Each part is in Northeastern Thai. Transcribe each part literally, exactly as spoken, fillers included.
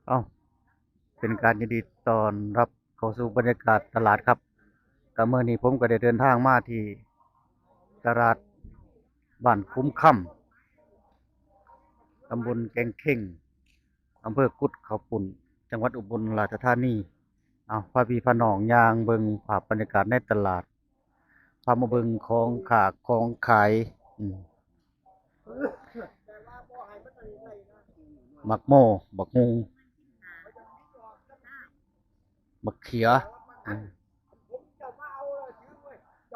เอ้า เป็นการยินดีต้อนรับเข้าสู่บรรยากาศตลาดครับ ก็มื้อนี้ผมก็ได้เดินทางมาที่ตลาดบ้านคุ้มค่ำ ตำบลแกงเข่ง อำเภอกุดเขาวปุ้น จังหวัดอุบลราชธานี เอา พาพี่พาน้องย่างเบิ่งภาพบรรยากาศในตลาด พามาเบิ่งของค้าของขาย อืม หมากโม บักฮุ่ง บักเขือ อืม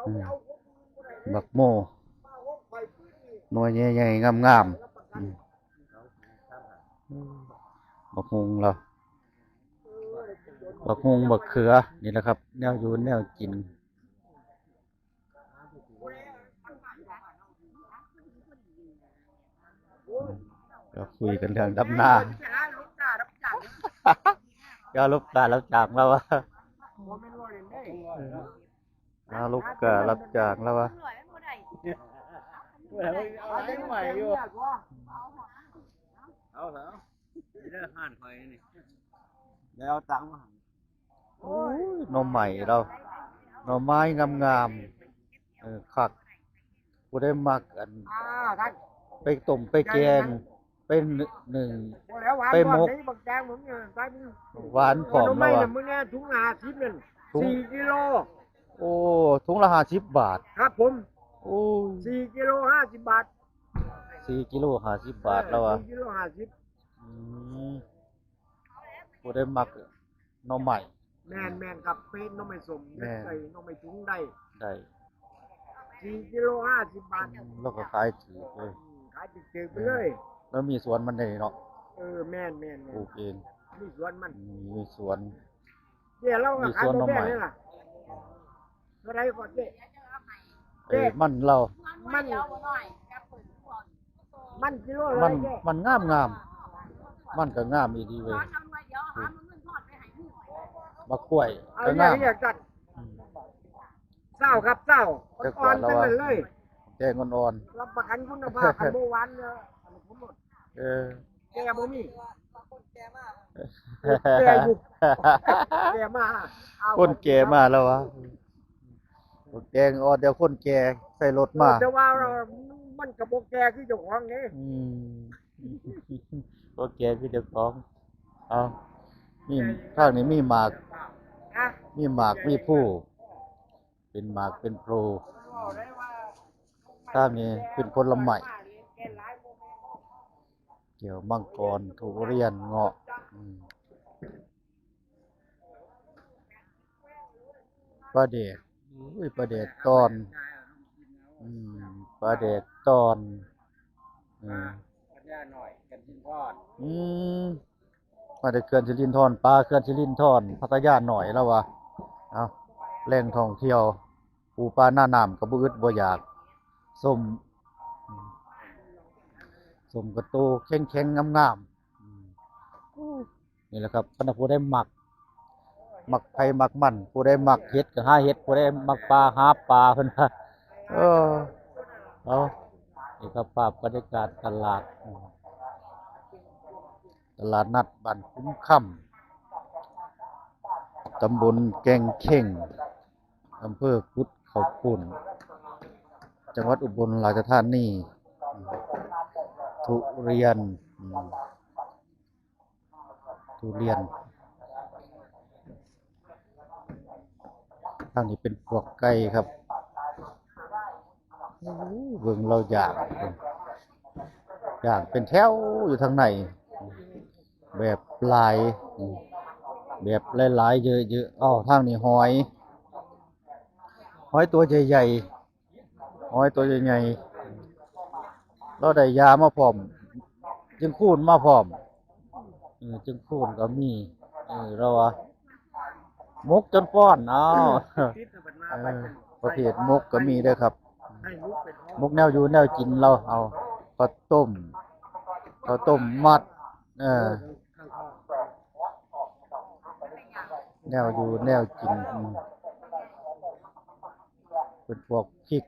อืม บักโม หน่วยใหญ่ๆ งามๆ อืม บักฮุ่งเหรอ บักฮุ่ง บักเขือ นี่แหละครับ แนวอยู่แนวกิน ก็คุยกันเรื่องดำนา ก็ลบการรับจ้างแล้ววะ มาลบการรับจ้างแล้ววะ เอาเถอะ เดี๋ยวห้านคอยนี่ แล้วเอาตังค์มาให้ โอ้ย หน่อไม้เรา หน่อไม้งามๆ เออ คัก ผู้ใดมักอัน อ่า ท่าน ไปต้มไปแกง ไปนึ่ง บ่แล้วหวาน ไปหมก พร้อมนี่ บักแตงผมเนี่ย ใส่มือ หวานพร้อม หน่อไม้ แล้ววะ น่ะ มื้อนี้ถุงละห้าสิบนั่น ถุง สี่กิโล โอ้ ถุงละห้าสิบบาท ครับผม โอ้ สี่กิโลห้าสิบบาท สี่กิโลห้าสิบบาทแล้ววะ สี่กิโลห้าสิบ อืม ผู้ใดมักหน่อไม้ แม่น แม่นครับ เป็นหน่อไม้ส้ม แม่น ใส่หน่อไม้ถุงได้ ได้ สี่กิโลห้าสิบบาท อืม แล้วก็ขายถูกเลย อืม ขายถูกๆ ไปเลย แล้วมีสวนมันได้เนาะ เออ แม่น แม่น แม่น ปลูกเอง มีสวนมัน อืม มีสวน เดี๋ยวเราก็ มีสวนหน่อไม้ ขายบ่แพงเลยล่ะ เท่าไหร่ก่อนเจ๊ เอ้ย มันเรา มัน มันกิโลละ มัน เท่าไหร่เจ๊ มันงามงาม มันก็งามอีดีเว้ย บักกล้วย เอา ก็ เนี่ย งาม เรียกกัน อืม เศร้าครับ เศร้า จัก อ่อนๆ แล้ว ทั้ง วะ นั้นเลย แกงอ่อนๆ รับประกันคุณภาพ คันบ่หวานเนี่ย อันนี้ผมหมด เออ แก่บ่มี แก่อยู่ แก่มา เอา คนแก่มาแล้ววะ แกงอ่อน เดี๋ยวคนแก่ใส่รถมา เออ แต่ว่ามันก็บ่แก่คือเจ้าของเด้ อืม บ่แก่คือเจ้าของ เอา มี ทางนี้มีหมาก ฮะ มีหมาก มีพลู เป็นหมาก เป็นพลู ทางนี้เป็นผลไม้ แก้วมังกร ทุเรียน เงาะ อืม ปลาแดก อุ้ย ปลาแดกตอน อืม ปลาแดกตอน อืม พัทยาน้อย เขื่อนสิรินธร อืม มาแต่เขื่อนสิรินธร ปลาเขื่อนสิรินธร พัทยาน้อยแล้ววะ เอา แหล่งท่องเที่ยว ปูปลาหน้าน้ำก็บ่อึดบ่อยาก ส้ม อืม ส้มกะโตแข็งๆ งามๆ อืม นี่แหละครับ คันผู้ใดมัก มักไผมักมัน ผู้ใดมักเห็ดก็หาเห็ด ผู้ใดมักปลาหาปลา เพิ่นว่า เออ เอา นี่ก็ภาพบรรยากาศตลาด ตลาดนัดบ้านคุ้มค่ำ ตำบลแกงเข่ง อำเภอกุดเขาวปุ้น จังหวัดอุบลราชธานี ทุเรียน อืม ทุเรียน ทางนี้เป็นพวกไก่ครับ โอ้โห เบิ่งเราย่าง ย่างเป็นแถวอยู่ทางใน แบบหลาย แบบหลายๆ เยอะๆ อ้าว ทางนี้หอย หอยตัวใหญ่ๆ หอยตัวใหญ่ๆ เราได้ยามาพร้อม จึงคูนมาพร้อม เออ จึงคูนก็มี เออ เราว่า หมกจนฟ้อน เอา เออ ประเภทหมกก็มีเด้อครับ หมกแนวอยู่แนวกินเรา เอา ข้าวต้ม ข้าวต้มมัด เออ แนวอยู่แนวกิน อืม เป็นพวกพริก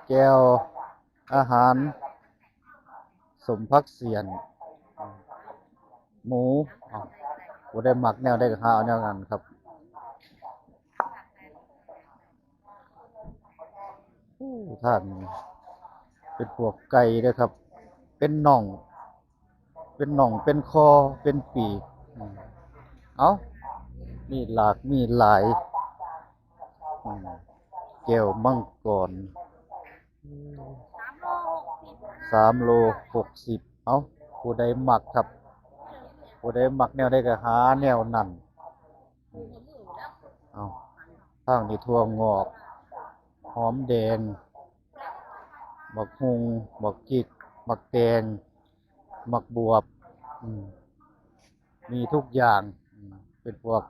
แจ่ว อาหาร ส้มผักเสี้ยน อืม หมูอ้าว ผู้ใดมักแนวใดก็หาเอาแนวนั้นครับ อู้ ทางนี้เป็นพวกไก่เด้อครับ เป็นน่อง เป็นน่อง เป็นคอ เป็นปีก อืม เอ้า มีหลาก มีหลาย อืม แก้วมังกร สามโลหกสิบ เอ้า ผู้ใดมักครับ ผู้ใดมักแนวใดก็หาแนวนั้น เอ้า ทางนี้ถั่วงอก หอมแดง บักหุ่ง บักจิก บักแตง บักบวบ อืม มีทุกอย่าง อืม เป็นพวก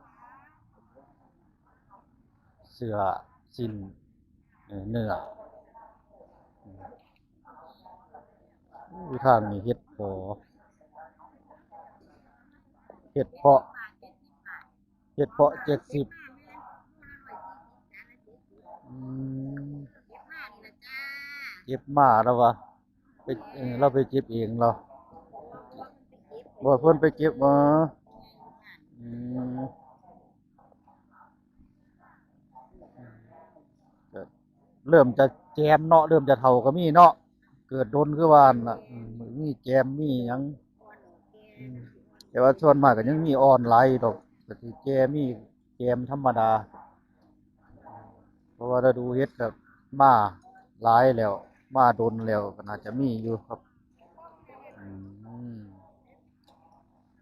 เสื้อ สิ้น เอ่อ เนื้อ อืม อู้ ทางนี้เห็ดเผาะ เห็ดเผาะ เห็ดเผาะ เจ็ดสิบ อืม เก็บมาแล้ววะ ไป เอ่อ เราไปเก็บเองเหรอ บ่ เพิ่นไปเก็บมา อืม ก็เริ่มจะแจมเนาะ เริ่มจะเฒ่าก็มีเนาะ เกิดโดนคือว่าหั่นล่ะ อืม มีแจม มีหยัง อืม แต่ว่าส่วนมากก็ยังมีอ่อนหลายอยู่ดอก ก็สิแจม มีแจมธรรมดา เพราะว่าฤดูเห็ดก็มาหลายแล้ว มาโดนแล้ว ก็น่าจะมีอยู่ครับ อืม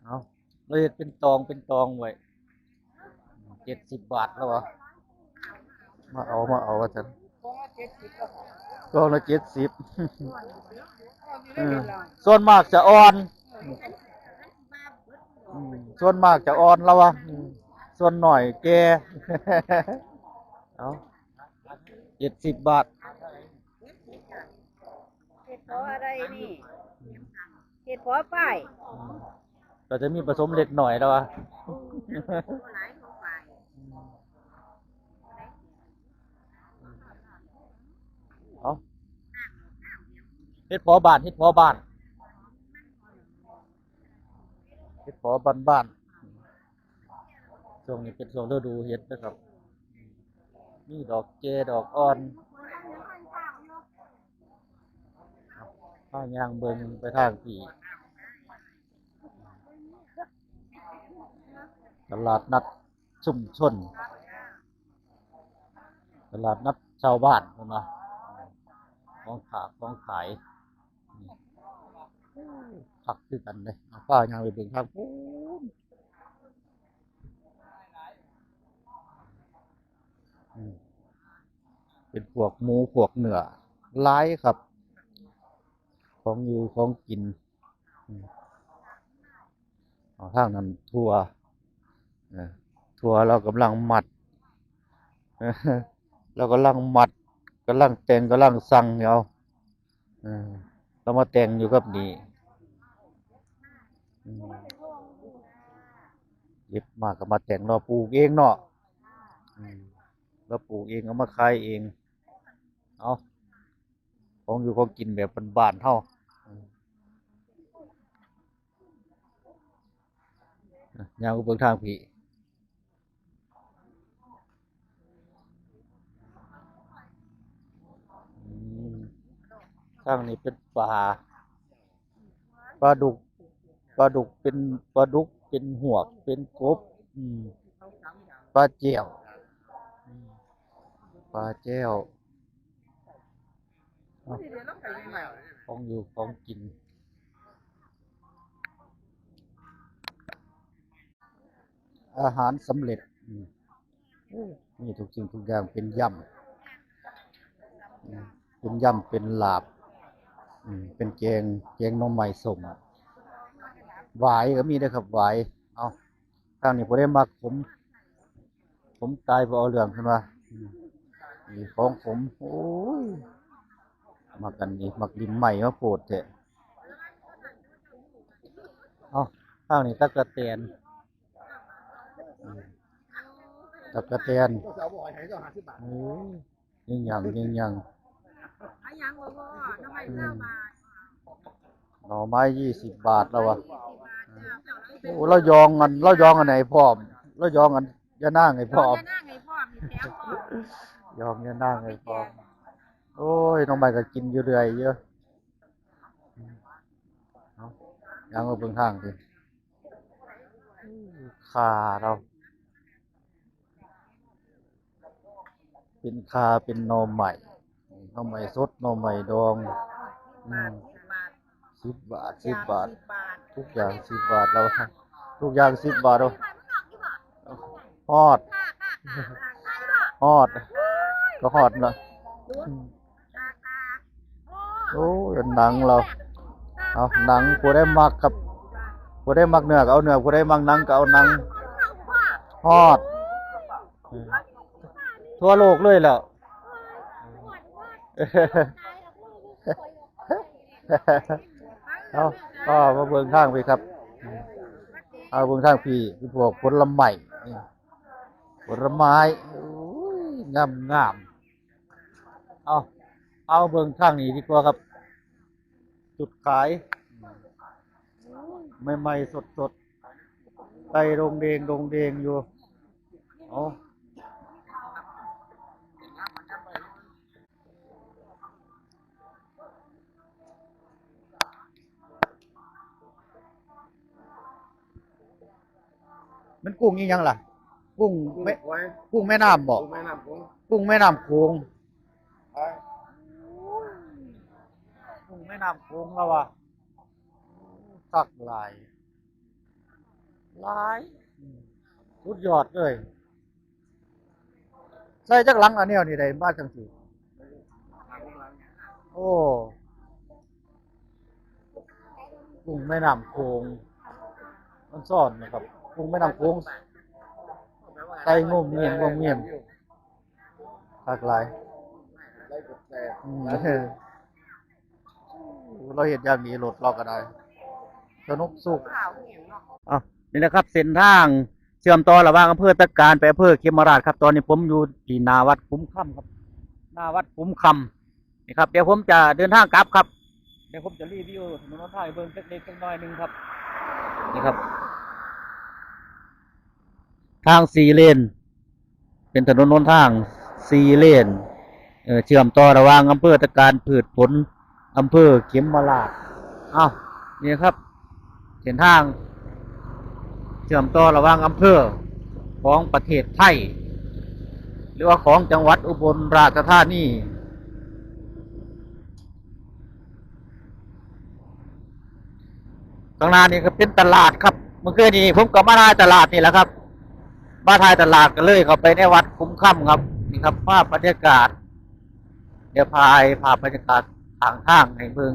เอา เราเฮ็ดเป็นตองเป็นตองไว้ เจ็ดสิบบาทแล้ววะ มาเอา มาเอา ว่าซั่น กล่องละเจ็ดสิบ เออ ส่วนมากจะอ่อน อืม ส่วนมากจะอ่อนแล้ววะ อืม ส่วนน้อยแก่ เอา เจ็ดสิบบาท เห็ดเผาะอะไรนี่ เห็ดเผาะป้าย อืม ก็จะมีผสมเล็กหน่อยแล้ววะ เอา เห็ดเผาะบ้าน เห็ดเผาะบ้าน เห็ดเผาะบ้านๆ ช่วงนี้เป็นช่วงฤดูเห็ดนะครับ มีดอกแก่ดอกอ่อน พาย่างเบิ่งไปทางที่ตลาดนัดชุมชน ตลาดนัดชาวบ้านเพิ่นว่า ของฝากของขาย นี่ คักคือกันเด้ เอาพาย่างไปเบิ่งทางพู้น อืม เป็นพวกหมูพวกเนื้อ หลายครับ ของอยู่ของกิน อืม เอา ทางนั้นถั่ว เออ ถั่วเรากำลังมัด เรากำลังมัด กำลังแต่ง กำลังสั่งอยู่ เอา เออ เรามาแต่งอยู่กับนี่ อืม เก็บมาก็มาแต่ง เราปลูกเองเนาะ อืม เราปลูกเอง เอามาขายเอง เอา ของอยู่ของกินแบบบ้านๆเฮา อืม ย่างไปเบิ่งทางพี้ อืม ทางนี้เป็นปลา ปลาดุก ปลาดุกเป็น ปลาดุกเป็นหวก เป็นกบ อืม ปลาแจ่ว อืม ปลาแจ่ว ของอยู่ของกิน อาหารสำเร็จ อืม มีทุกสิ่งทุกอย่าง เป็นยำ อืม เป็นยำ เป็นลาบ อืม เป็นแกง แกงหน่อไม้ส้ม หวายก็มีเด้อครับ หวาย เอา ทางนี้บ่ได้มักขม ขมตายบ่เอาเรื่องเพิ่นว่า อืม นี่ของขม โอ้ย มักอันนี้ มักลิ้นไหม้มาโพดแท้ เอ้า ทางนี้ตั๊กแตน อืม ตั๊กแตน โอ้ย ยังยัง ยังยัง ขายหยังบ่พ่อ หน่อไม้เก้าบาท หน่อไม้ยี่สิบบาทแล้ววะ ยี่สิบบาทจ้ะ โอ้ เรายองอัน เรายองอันไหนพร้อม เรายองอันย่านางให้พร้อม ยองย่านางให้พร้อม นี่แถมพร้อม ยองย่านางให้พร้อม โอ้ย น้องใหม่ก็กินอยู่เรื่อยเยอะ เอา ย่างมาเบิ่งทางสิ ขาเรา เป็นข่า เป็นหน่อไม้ หน่อไม้สด หน่อไม้ดอง อืม สิบบาท สิบบาท ทุกอย่างสิบบาทแล้ว ทุกอย่างสิบบาทแล้ว ฮอด ฮอด ก็ฮอดเนาะ อืม โอ้ย หนังเรา เอา หนัง ผู้ใดมักครับ ผู้ใดมักเนื้อก็เอาเนื้อ ผู้ใดมักหนังก็เอาหนัง ฮอด ทั่วโลกเลยแหละ เอา ก็มาเบิ่งทางพี้ครับ เอาเบิ่งทางพี้ คือพวกผลไม้ ผลไม้ โอ้ย งามงาม เอา เอาเบิ่งทางนี้ดีกว่าครับ จุดขาย ใหม่ๆ สดๆ ไก่โดงเดงโดงเดงอยู่ เอา มันกุ้งอีหยังล่ะ กุ้ง กุ้ง แม่ หอย กุ้งแม่น้ำบ่ กุ้งแม่น้ำโขง กุ้งแม่น้ำโขง หอย กุ้งแม่น้ำโขงแล้ววะ คักหลาย หลาย อืม สุดยอดเลย ใส่จักหลังอันเนี้ยนี่ได้มาจังสิ โอ้ กุ้งแม่น้ำโขง มันซ่อนนะครับ กุ้งแม่น้ำโขง ไตงมเงียนงมเงียน หลากหลาย อืม เราเห็นอย่างนี้รถเราก็ได้ สนุกสุข อ่ะ นี่นะครับ เส้นทางเชื่อมต่อระหว่างอำเภอตะการไปอำเภอเขมราฐครับ ตอนนี้ผมอยู่ที่หน้าวัดขุมคำครับ หน้าวัดขุมคำนี่ครับ เดี๋ยวผมจะเดินทางกลับครับ เดี๋ยวผมจะรีวิวถนนหนทางให้เบิ่งเล็กๆน้อยๆหนึ่งครับ นี่ครับ ทางสี่เลน เป็นถนนหนทางสี่เลน เอ่อ เชื่อมต่อระหว่างอำเภอตะการพืชผล อำเภอเขมราฐ อ้าว นี่ครับ เส้นทาง เชื่อมต่อระหว่างอำเภอของประเทศไทย หรือว่าของจังหวัดอุบลราชธานี ข้างหน้านี่ก็เป็นตลาดครับ เมื่อคืนนี้ผมก็มาถ่ายตลาดนี่แหละครับ มาถ่ายตลาดก็เลยเข้าไปในวัดขุมคำครับ นี่ครับ ภาพบรรยากาศ เดี๋ยวถ่ายภาพบรรยากาศทางทางให้เบิ่ง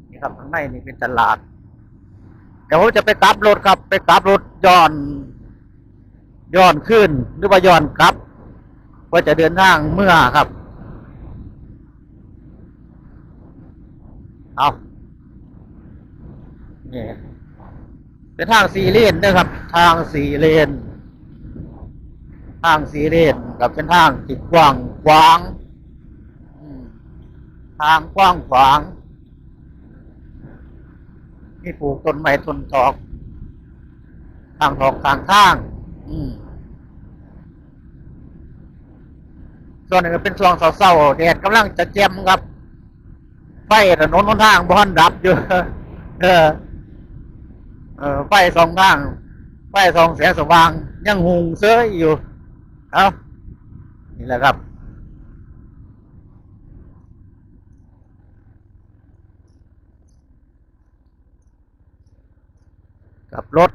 นี่ครับ ข้างในนี่เป็นตลาด เดี๋ยวผมจะไปกลับรถครับ ไปกลับรถย้อน ย้อนคืน หรือว่าย้อนกลับ เพื่อจะเดินทางเมือครับ เอา นี่ เป็นทางสี่เลนนะครับ ทางสี่เลน ทางสี่เลน กับเป็นทางที่กว้างขวาง อืม ทางกว้างขวาง มีปลูกต้นไม้ต้นตอก ทางออกทางทาง อืม ช่วงนี้ก็เป็นช่วงเช้าๆ แดดกำลังจะแจ่มครับ ไฟถนนหนทางบ่ทันดับอยู่ เออ เออ ไฟสองทาง ไฟสองแสงสว่าง ยังหุงเซยอยู่ เอ้า นี่แหละครับ กับรถ